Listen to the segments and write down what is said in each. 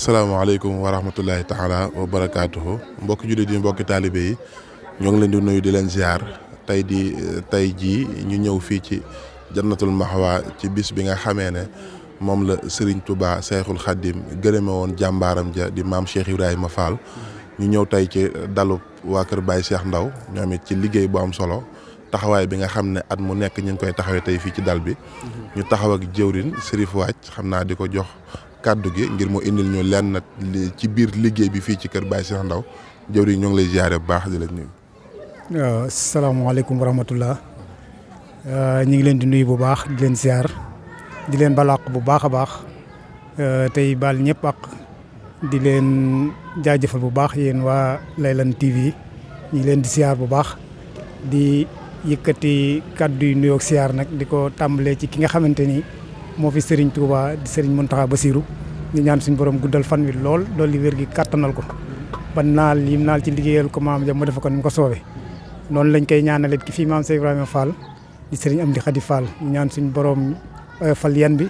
asalaamaaleykum wa rahmatullahi taala wa barakaatuhu mbokki jullit yi mbokki taalibe yi ñoo ngi leen di nuyu di leen ziar tey jii ñu ñëw fii ci jannatul maxwa ci bis bi nga xamee ne moom la Serigne Touba Cheikhul Khadim gërëme woon jàmbaaram ja di maam Cheikh Ibrahima Fall ñu ñëw tey ci dalu waa kër Baye Cheikh Ndaw ñoom it ci liggéey bu am solo taxawaay bi nga xam ne at mu nekk ñu ngi koy taxawee tey fii ci dal bi ñu taxaw ak jëwrin Serif Wàcc xam naa di ko jox kàddu gi ngir mu indil ñu lenn ci biir liggéey bi fii ci kër Baye Cheikh Ndaw jëwriñ ñoo ngi lay ziare bu baax di la nuyu. waaw asalaamaaleykum wa rahmatullah ñu ngi leen di nuyu bu baax di leen ziar di leen balaq bu baax a baax tey baal ñëpp ak di leen jaajëfal bu baax yéen waa Laylan TV ñu ngi leen di ziar bu baax di yëkkati kàddu yu nuyoo ak ziar nag di ko tàmbalee ci ki nga xamante ni moo fi Serigne Touba di Serigne Mountakha Bassirou ñu ñaan suñu borom guddal fan wi lool dolli wér gi kàttanal ko ba naal yim naal ci liggéeyal ko maam ja mu def ko ni mu ko soobee noonu lañ koy ñaanalee ki fii maam Cheikh Ibrahima Fall di Serigne Amdi Khady Fall ñu ñaan suñu borom fal yan bi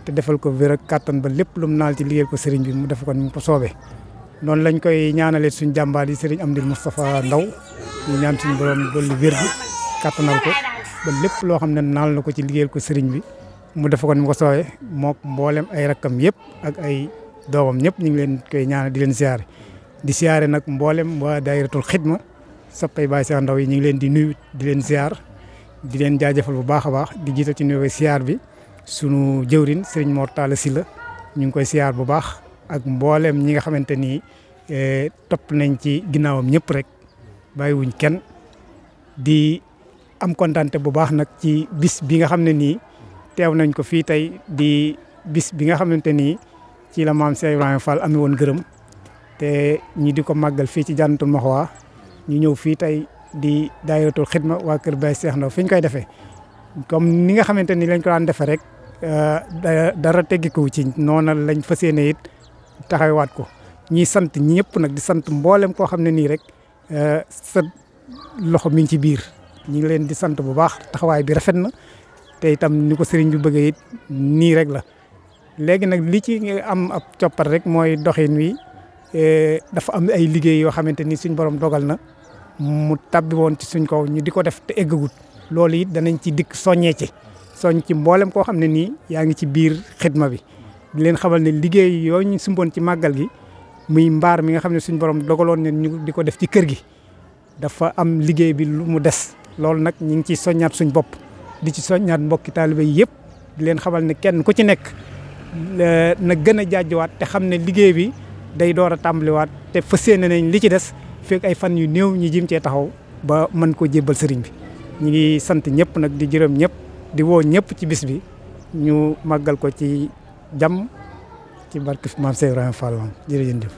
te defal ko wér ak kàttan ba lépp lu mu naal ci liggéeyal ko Serigne bi mu def ko ni mu ko soobee noonu lañ koy ñaanalee suñu jàmbaar yi Serigne Amdi Moustapha Ndaw ñu ñaan suñu borom dolli wér gi kàttanal ko ba lépp loo xam ne naal na ko ci liggéeyal ko Serigne bi mu def ko ni mu ko soowee mook mboolem ay rakkam yëpp ak ay doomam ñëpp ñu ngi leen koy ñaanal di leen siyaare di siyaare nag mboolem waa daayiratul xidma soppay Baye Cheikh Ndaw yi ñu ngi leen di nuyu di leen siyaar di leen jaajëfal bu baax a baax di jiital ci nuyu siyaar bi sunu jëwrin Serigne Mor Talla Sylla ñu ngi koy siyaar bu baax ak mboolem ñi nga xamante ni topp nañ ci ginnaawam ñëpp rek bàyyiwuñ kenn di am kontante bu baax nag ci bis bi nga xam ne nii teew nañ ko fii tey di bis bi nga xamante ni ci la maam Cheikh Ibrahima Fall amee woon gërëm te ñi di ko màggal fii ci jannatul maxwa ñu ñëw fii tey di daayiratul xidma waa kër Baye Cheikh Ndaw fi ñu koy defee comme ni nga xamante ni lañ ko daan defee rek dara teggiku ci noona lañ fas yéene it taxawaat ko ñiy sant ñëpp nag di sant mboolem koo xam ne nii rek sa loxo mi ngi ci biir ñu ngi leen di sant bu baax taxawaay bi rafet na. te itam ni ko sëriñ bi bëggee it nii rek la léegi nag li ci am ab coppat rek mooy doxin wi dafa am ay liggéey yoo xamante ni suñ borom dogal na mu tabbi woon ci suñ kaw ñu di ko def te eggagut loolu it danañ ci dikk soññee ci soñ ci mboolem koo xam ne nii yaa ngi ci biir xidma bi di leen xamal ne liggéey yooyu ñu sumboon ci màggal gi muy mbaar mi nga xam ne suñ borom dogaloon ne ñu di ko def ci kër gi dafa am liggéey bi lu mu des loolu nag ñu ngi ciy soññaat suñ bopp di ci soññaat mbokki taalibe yi yëpp di leen xamal ne kenn ku ci nekk na gën a jaajuwaat te xam ne liggéey bi day door a tàmbaliwaat te fas yéene nañ li ci des fekk ay fan yu néew ñu jim cee taxaw ba mën koo jébbal sëriñ bi ñu ngi sant ñëpp nag di jërëm ñëpp di woo ñëpp ci bis bi ñu màggal ko ci jàmm ci barke maam Cheikh Ibrahima Fall jërëjëf.